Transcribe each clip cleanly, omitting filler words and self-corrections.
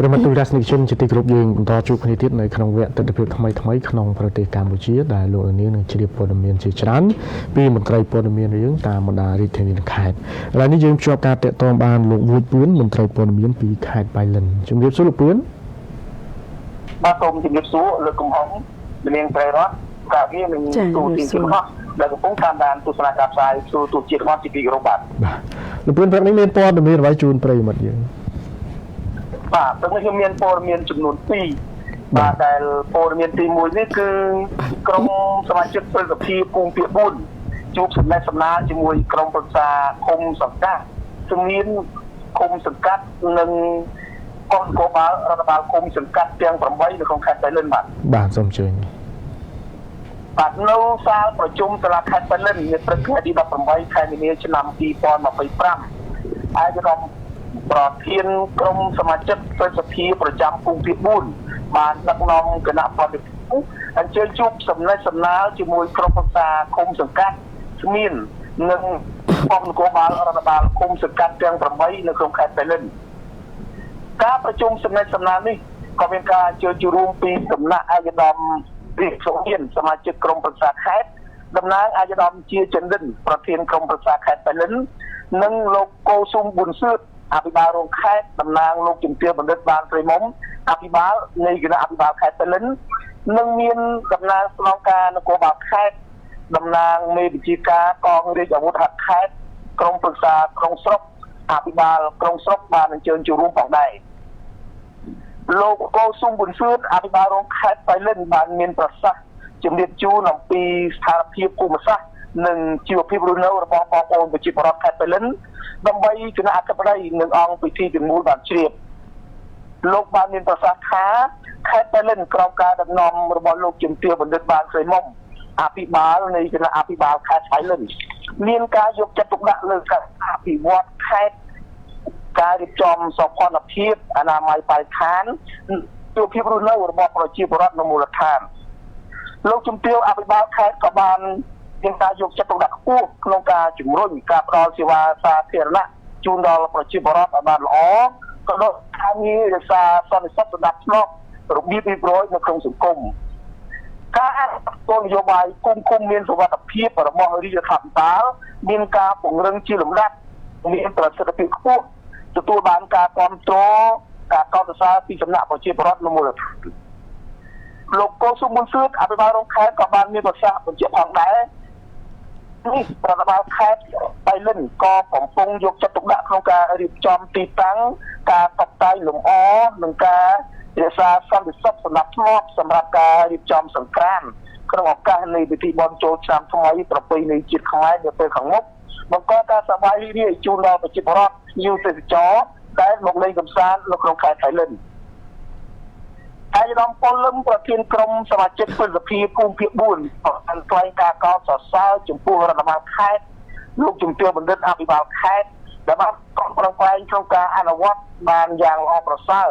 ប្រិយមិត្តទូរទស្សនិកជនជាទីគោរពយើងបន្តជួបគ្នាទៀតនៅក្នុងវគ្គទស្សនវិជ្ជាថ្មីថ្មីក្នុងប្រទេសកម្ពុជាដែលលោកនាងនឹងជ្រាបព័ត៌មានជាច្រើនពីមន្ត្រីព័ត៌មានរឿងតាមបណ្ដារាជធានីនិងខេត្តឥឡូវនេះយើងភ្ជាប់ការតាក់ទងបានលោកវូចពឿនមន្ត្រីព័ត៌មានពីខេត្តបៃលិនជំរាបសួរលោកពឿន បាទសូមជម្រាបសួរលោកកំហុងនាងប្រៃរតកាវីនិងទូទីទាំងអស់ដែលកំពុងតាមដានទស្សនាការផ្សាយទូទូជាតិរបស់ជាទីគោរពបាទ បាទលោកពឿនព្រឹកនេះមានព័ត៌មានអ្វីជូនប្រិយមិត្តយើង បាទព្រឹកនេះខ្ញុំមានព័ត៌មានចំនួន2បាទដែលព័ត៌មានទី1នេះគឺក្រុមសមាជិកព្រឹទ្ធសភាភូមិភាគ4ជួបសំណេះសំណាលជាមួយក្រុមប្រឹក្សាឃុំសង្កាត់ជំនាញឃុំសង្កាត់និងកងនគរបាលរដ្ឋបាលឃុំសង្កាត់ទាំង8នៅក្នុងខេត្តបៃលិនបាទ បាទសូមអញ្ជើញ បាទនៅសាលប្រជុំសាលាខេត្តបៃលិននាព្រឹកថ្ងៃទី18ខែមីនាឆ្នាំ2025ឯកឧត្តមប្រធានក្រុមសមាជិកព្រឹទ្ធសភាប្រចាំភូមិភាគ4បានដឹកនាំគណៈប្រតិភូអញ្ជើញជួបសំណេះសំណាលជាមួយក្រុមប្រឹក្សាឃុំសង្កាត់ស្មៀននិងកងនគរបាលរដ្ឋបាលឃុំសង្កាត់ទាំង8នៅក្នុងខេត្តបៃលិនការប្រជុំសំណេះសំណាលនេះក៏មានការអញ្ជើញចូលរួមពីសំណាក់ឯកឧត្តមរាជសុមានសមាជិកក្រុមប្រឹក្សាខេត្តតំណាងឯកឧត្តមជាចិនរិនប្រធានក្រុមប្រឹក្សាខេត្តបៃលិននិងលោកកូស៊ុំប៊ុនសឿតអភិបាលរងខេត្តតំណាងលោកជំទាវបណ្ឌិតបានស្រីមុំអភិបាលនៃគណៈអភិបាលខេត្តបៃលិននិងមានតំណាងស្នងការនគរបាលខេត្តតំណាងមេបញ្ជាការកងរាជអាវុធហត្ថខេត្តក្រុមប្រឹក្សាក្រុងស្រុកអភិបាលក្រុងស្រុកបានអញ្ជើញចូលរួមផងដែរលោកកោស៊ុំប៊ុនសឿតអភិបាលរងខេត្តបៃលិនបានមានប្រសាសន៍ជំរាបជូនអំពីស្ថានភាពភូមិសាស្ត្រនិងជីវភាពរស់នៅរបស់បងប្អូនប្រជាពលរដ្ឋខេត្តបៃលិនដើម្បីគណៈអធិបតីនិងអង្គពិធីទាំងមូលបានជ្រាបលោកបានមានប្រសាសន៍ថាខេត្តបៃលិនក្រោមការដឹកនាំរបស់លោកជំទាវបណ្ឌិតបានស្រីមុំអភិបាលនៃគណៈអភិបាលខេត្តបៃលិនមានការយកចិត្តទុកដាក់លើការអភិវឌ្ឍខេត្តការរៀបចំសោភ័ណភាពអនាម័យបរិស្ថានជីវភាពរស់នៅរបស់ប្រជាពលរដ្ឋនៅមូលដ្ឋានលោកជំទាវអភិបាលខេត្តក៏បានមានការយកចិត្តទុកដាក់ខ្ពស់ក្នុងការជំរុញការផ្ដល់សេវាសាធារណៈជូនដល់ប្រជាពលរដ្ឋឲ្យបានល្អក៏ដូចការងាររក្សាសន្តិសុខសណ្ដាប់ធ្នាប់របៀបរៀបរយនៅក្នុងសង្គមការអនុវត្តគោលនយោបាយគុំគុំមានសុវត្ថិភាពរបស់រាជរដ្ឋាភិបាលមានការពង្រឹងជាលំដាប់មានប្រសិទ្ធភាពខ្ពស់ទទួលបានការគ្រប់គ្រងការកោតសរសើរពីសំណាក់ប្រជាពលរដ្ឋនៅមូលដ្ឋានលោកកូស៊ុំប៊ុនសឿតអភិបាលរងខេត្តក៏បានមានប្រសាសន៍បញ្ជាក់ផងដែរនេះរដ្ឋបាលខេត្តបៃលិនក៏កំពុងយកចិត្តទុកដាក់ក្នុងការរៀបចំទីតាំងការតុបតែងលម្អនិងការរក្សាសន្តិសុខសម្រាប់ធ្នាប់សម្រាប់ការរៀបចំសង្ក្រាន្តក្នុងឱកាសនៃពិធីបុណ្យចូលឆ្នាំថ្មីប្រពៃណីជាតិខ្មែរនាពេលខាងមុខបង្កការសប្បាយរីករាយជូនដល់ប្រជាពលរដ្ឋភ្ញៀវទេសចរដែលមកលេងកម្សាន្តនៅក្នុងខេត្តបៃលិនឯកឧត្តមពលលឹមប្រធានក្រុមសមាជិកព្រឹទ្ធសភាភូមិភាគ4បានថ្លែងការកោតសរសើរចំពោះរដ្ឋបាលខេត្តលោកជំទាវបណ្ឌិតអភិបាលខេត្តដែលបានកំប្រឹងប្រែងក្នុងការអនុវត្តបានយ៉ាងល្អប្រសើរ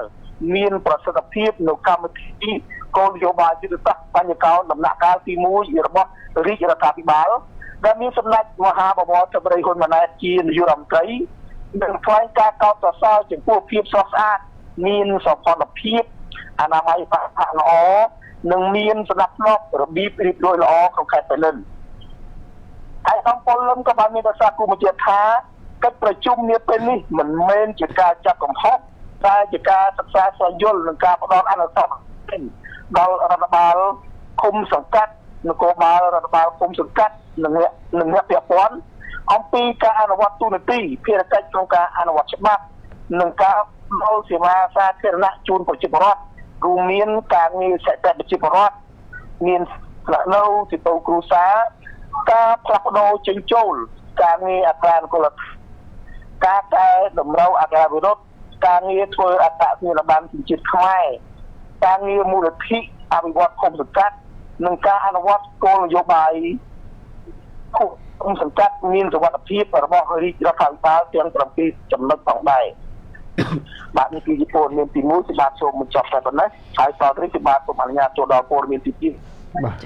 មានប្រសិទ្ធភាពនៅកម្មវិធីគោលនយោបាយយុទ្ធសាស្ត្របញ្ញកោណដំណាក់កាលទី1របស់រាជរដ្ឋាភិបាលដែលមានសម្ដេចមហាបវរធិបតីហ៊ុនម៉ាណែតជានាយករដ្ឋមន្ត្រីនិងថ្លែងការកោតសរសើរចំពោះភាពស្រស់ស្អាតមានសោភ័ណភាពអនាម័យបរិស្ថានល្អនិងមានសណ្ដាប់ធ្នាប់របៀបរៀបរយល្អក្នុងខេត្តបៃលិនឯកឧត្តមពលលឹមក៏បានមានប្រសាសន៍គូបញ្ជាក់ថាកិច្ចប្រជុំនាពេលនេះមិនមែនជាការចាប់កំហុសតែជាការសិក្សាស្វែងយល់និងការផ្ដល់អនុសាសន៍ដល់រដ្ឋបាលឃុំសង្កាត់នគរបាលរដ្ឋបាលឃុំសង្កាត់និងអ្នកពាក់ព័ន្ធអំពីការអនុវត្តទូនាទីភារកិច្ចក្នុងការអនុវត្តច្បាប់និងការផ្ដល់សេវាសាធារណៈជូនប្រជាពលរដ្ឋរួមមានការងារសេដ្ឋកិច្ចប្រជាពលរដ្ឋមានស្នាក់នៅទីទៅគ្រួសារការផ្លាស់ប្ដូរចេញចូលការងារអត្រានុកូលការកែតម្រូវអត្រាវិរុទ្ធការងារធ្វើអត្តសញ្ញាណប័ណ្ណសញ្ជាតិខ្មែរការងារមូលនិធិអភិវឌ្ឍឃុំសង្កាត់និងការអនុវត្តគោលនយោបាយឃុំសង្កាត់មានសុវត្ថិភាពរបស់រាជរដ្ឋាភិបាលទាំង7ចំណុចផងដែរបាទនេះគឺជាព័ត៌មានទី1គឺបាទសូមបញ្ចប់តែប៉ុណ្ណេះហើយតទៅនេះគឺបាទសូមអនុញ្ញាតចូលដល់ព័ត៌មានទី2 បាទ